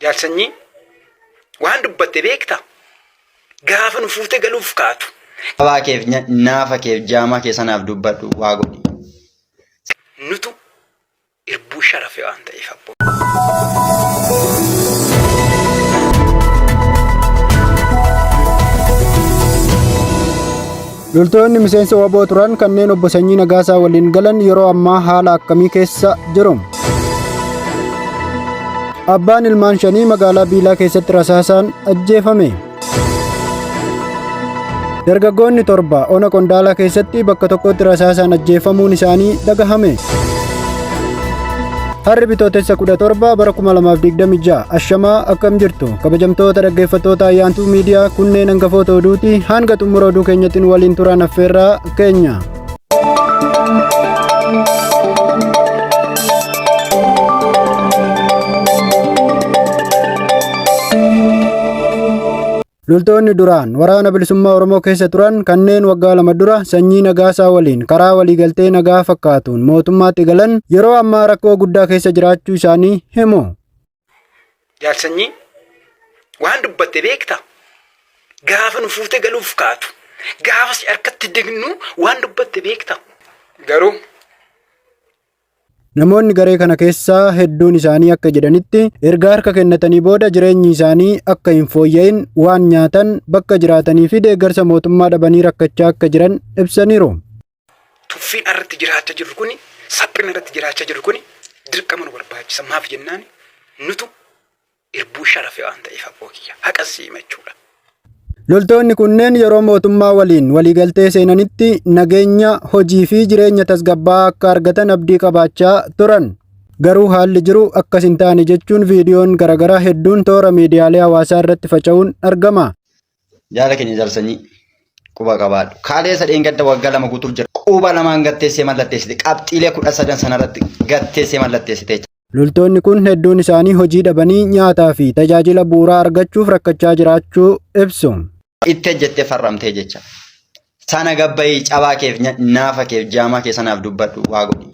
Jaal Sanyii, waan dubbatte beekta? Gaafa nu fuutee galuuf kaatu. Qabaa keef naafa keef jaamaa kee sanaaf dubbadhu waa godhi. Nutu irbuu sharafe waan ta'eef abboo. Loltoonni miseensa wbo turan kanneen obbo Sanyii Nagaasaa waliin galan yeroo ammaa haala akkamii keessa jiru? Abbaan ilmaan shanii magaalaa Biilaa keessatti rasaasaan ajjeefame. Dargaggoonni torba ona Qondaalaa keessatti bakka tokkotti rasaasaan ajjeefamuun isaanii dhagahame. Harri Bitootessa 17 bara 2026 ashamaa akkam jirtu kabajamtoota dhaggeeffattoota ayyaantuu miidiyaa kunneen hangafoota oduuti hanga xumura oduu keenyatti nu waliin turaan affeerraa keenya. Loltoonni duraan Waraana Bilisummaa Oromoo keessa turan kanneen waggaa 2 dura Sanyii Nagaasaa waliin karaa waliigaltee nagaa fakkaatuun mootummaatti galan yeroo ammaa rakkoo guddaa keessa jiraachuu isaanii himu. Jaal Sanyii, waan dubbatte beekta? Gaafa nu fuutee galuuf kaatu, gaafa si harkatti dignu waan dubbatte beekta? Garuu Namoonni garee kana keessaa hedduun isaanii akka jedhanitti erga harka kennatanii booda jireenyi isaanii akka hin fooyya'in waan nyaatan, bakka jiraatanii fi deeggarsa mootummaa dhabanii rakkachaa akka jiran ibsaniiru. Tuffiin irratti jiraachaa jirru kuni, saphinni irratti jiraachaa jirru kuni dirqama nu barbaachisa. Maaf jennaan nutu irbuu sharafe waan ta'eef abboo kiyya haqa si himachuudha. Loltoonni kunneen yeroo mootummaa waliin waliigaltee seenanitti nageenya, hojii fi jireenya tasgabbaa'aa akka argatan abdii qabaachaa turan. Garuu haalli jiru akkas hin taane jechuun viidiyoon garaagaraa hedduun toora miidiyaalee hawaasaa irratti faca'uun argama. Jaala keenya jaal sanyii quba qabaadhu. Kaaleessa dheengadda waggaa lama guutuuf jira. Quba lamaan gatteessee mallatteessite. Qabxiilee kudha sadan sanarratti gatteessee mallatteessite. Loltoonni kun hedduun isaanii hojii dhabanii nyaataa fi tajaajila bu'uuraa argachuuf rakkachaa jiraachuu ibsu. Itti ejjettee farramtee jecha. Sana gabbayii cabaa keef naafa keef jaamaa kee sanaaf dubbadhu waa godhi.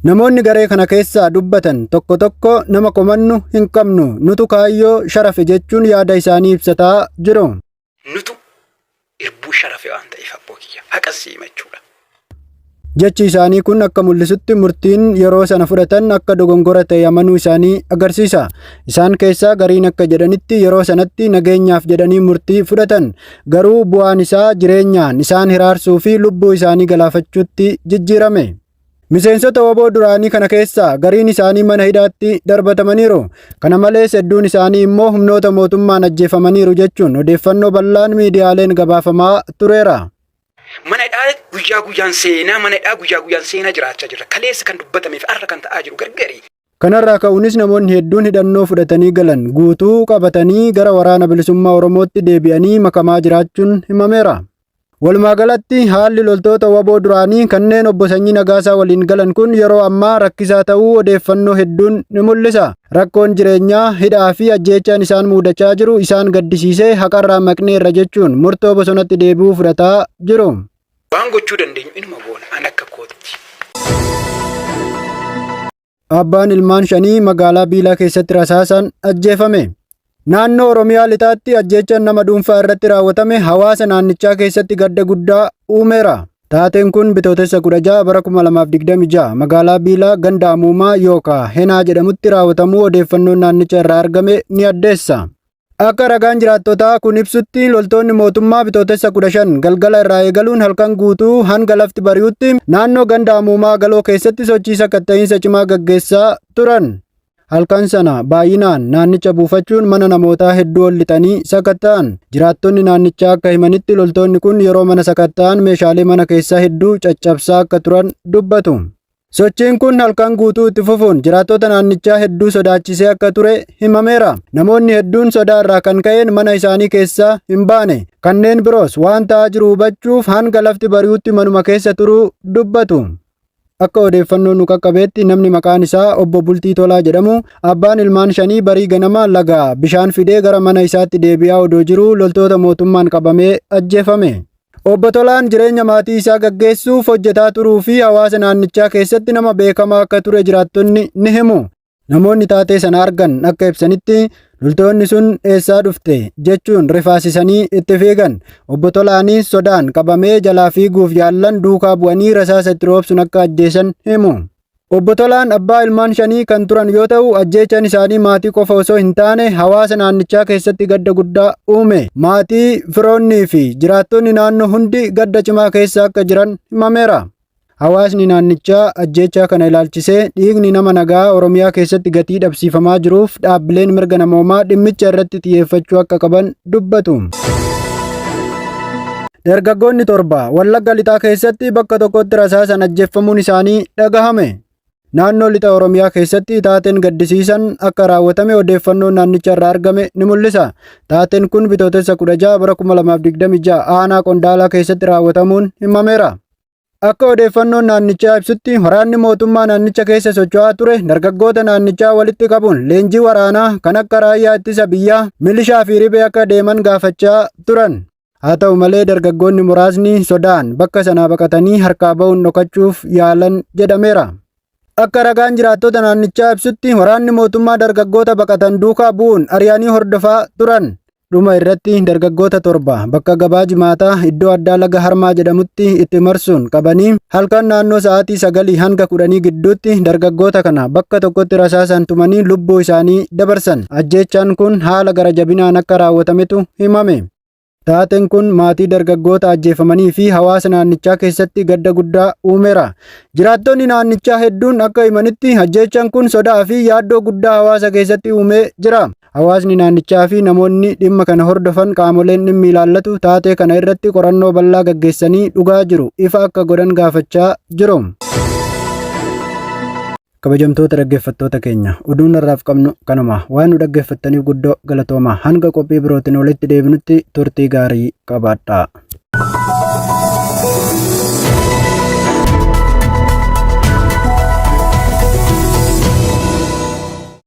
Namoonni garee kana keessaa dubbatan tokko tokko nama komannu hin qabnu nutu kaayyoo sharafe jechuun yaada isaanii ibsataa jiru. Nutu irbuu sharafe waan ta'eef abboo kiyya haqa si himachuudha. Jechi isaanii kun akka mul'isutti murtiin yeroo sana fudhatan akka dogongora ta'e amanuu isaanii agarsiisa. Isaan keessaa gariin akka jedhanitti yeroo sanatti nageenyaaf jedhanii murtii fudhatan. Garuu bu'aan isaa jireenyaan isaan hiraarsuu fi lubbuu isaanii galaafachuutti jijjiirame. Miseensota wbo duraanii kana keessaa gariin isaanii mana hidhaatti darbatamaniiru. Kana malees hedduun isaanii immoo humnoota mootummaan ajjeefamaniiru jechuun odeeffannoo bal'aan miidiyaaleen gabaafamaa tureera. Mana hidhaa guyyaa guyyaan seenaa mana hidhaa guyyaa guyyaan seenaa jiraachaa jirra. Kaleessa kan dubbatamee fi har'a kan ta'aa jiru gargari. Kanarraa ka'uunis namoonni hedduun hidhannoo fudhatanii galan guutuu qabatanii gara Waraana Bilisummaa Oromootti deebi'anii makamaa jiraachuun himameera. Walumaa galatti haalli loltoota wbo duraanii kanneen obbo Sanyii Nagaasaa waliin galan kun yeroo ammaa rakkisaa ta'uu odeeffannoo hedduun ni mul'isa. Rakkoon jireenyaa, hidhaa fi ajjeechaan isaan muudachaa jiru isaan gaddisiisee haqarraa maqneerra jechuun murtoo bosonatti deebi'uu fudhataa jiru. Waan gochuu dandeenyu inuma goona an akka kootti. Abbaan ilmaan shanii magaalaa Biilaa keessatti rasaasaan ajjeefame. Naannoo Oromiyaa Lixaatti ajjeechaan nama dhuunfaa irratti raawwatame hawaasa naannichaa keessatti gadda guddaa uumeera. Taateen kun Bitootessa 16 bara 2026 magaalaa Biilaa ganda Amuumaa yookaa Henaa jedhamutti raawwatamuu odeeffannoon naannicha irraa argame ni addeessa. Akka ragaan jiraattotaa kun ibsutti loltoonni mootummaa Bitootessa 15 galgala irraa eegaluun halkan guutuu hanga lafti bari'utti naannoo ganda Amuumaa Galoo keessatti sochii sakatta'iinsa cimaa gaggeessaa turan. Halkan sana baay'inaan naannicha buufachuun mana namootaa hedduu ol lixanii sakatta'an. Jiraattonni naannichaa akka himanitti loltoonni kun yeroo mana sakatta'an meeshaalee mana keessaa hedduu caccabsaa akka turan dubbatu. Sochiin kun halkan guutuu itti fufuun jiraattota naannichaa hedduu sodaachisee akka ture himameera. Namoonni hedduun sodaa irraa kan ka'een mana isaanii keessaa hin baane. Kanneen biroos waan ta'aa jiru hubachuuf hanga lafti bari'utti manuma keessa turuu dubbatu. Akka odeeffannoon nu qaqqabeetti namni maqaan isaa Obbo Bultii Tolaa jedhamu abbaan ilmaan shanii barii ganama lagaa bishaan fidee gara mana isaatti deebi'aa odoo jiruu loltoota mootummaan qabamee ajjeefame. Obbo Tolaan jireenya maatii isaa gaggeessuuf hojjetaa turuu fi hawaasa naannichaa keessatti nama beekamaa akka ture jiraattonni ni himu. Namoonni taatee sana argan akka ibsanitti loltoonni sun eessaa dhufte jechuun rifaasisanii itti fiigan. Obbo Tolaanis sodaan qabamee jalaa fiiguuf yaallan duukaa bu'anii rasaasa itti roobsuun akka ajjeesan himu. Obbo Tolaan abbaa ilmaan shanii kan turan yoo ta'u, ajjeechaan isaanii maatii qofa osoo hin taane hawaasa naannichaa keessatti gadda guddaa uume. Maatii, firoonnii fi jiraattonni naannoo hundi gadda cimaa keessa akka jiran himameera. Hawaasni naannichaa ajjeechaa kana ilaalchisee dhiigni nama nagaa Oromiyaa keessatti gatii dhabsiifamaa jiruuf dhaabbileen mirga namoomaa dhimmicha irratti xiyyeeffachuu akka qaban dubbatu. Dargaggoonni 7 Wallagga Lixaa keessatti bakka tokkotti rasaasan ajjeeffamuun isaanii dhagahame. Naannoo Lixa Oromiyaa keessatti taateen gaddisiisan akka raawwatame odeeffannoon naannicha irraa argame ni mul'isa. Taateen kun Bitootessa 16 bara 2026 aanaa Qondaalaa keessatti raawwatamuun himameera. Akka odeeffannoon naannichaa ibsutti waraanni mootummaa naannicha keessa socho'aa ture dargaggoota naannichaa walitti qabuun leenjii waraanaa kan akka raayyaa ittisa biyyaa, milishaa fi ribee akka deeman gaafachaa turan. Haa ta'u malee dargaggoonni muraasni sodaan bakka sanaa baqatanii harkaa ba'uun dhokachuuf yaalan jedhameera. Akka ragaan jiraattota naannichaa ibsutti waraanni mootummaa dargaggoota baqatan duukaa bu'uun ari'anii hordofaa turan. Dhuma irratti dargaggoota 7 bakka gabaa jimaataa iddoo addaa laga Harmaa jedhamutti itti marsuun qabanii halkan naannoo sa'aatii 9 hanga 10 gidduutti dargaggoota kana bakka tokkotti rasaasaan tumanii lubbuu isaanii dabarsan. Ajjeechaan kun haala gara jabinaan akka raawwatametu himame. Taateen kun maatii dargaggoota ajjeefamanii fi hawaasa naannichaa keessatti gadda guddaa uumeera. Jiraattonni naannichaa hedduun akka himanitti ajjeechaan kun sodaa fi yaaddoo guddaa hawaasa keessatti uumee jira. Hawaasni naannichaa fi namoonni dhimma kana hordofan qaamoleen dhimmi ilaallatu taatee kana irratti qorannoo bal'aa gaggeessanii dhugaa jiru ifa akka godhan gaafachaa jiru. Kabajamtoota dhaggeeffattoota keenya, oduun har'aaf qabnu kanuma. Waan nu dhaggeeffattaniif guddoo galatooma. Hanga qophii birootiin walitti deebinutti turtii gaarii qabaadhaa.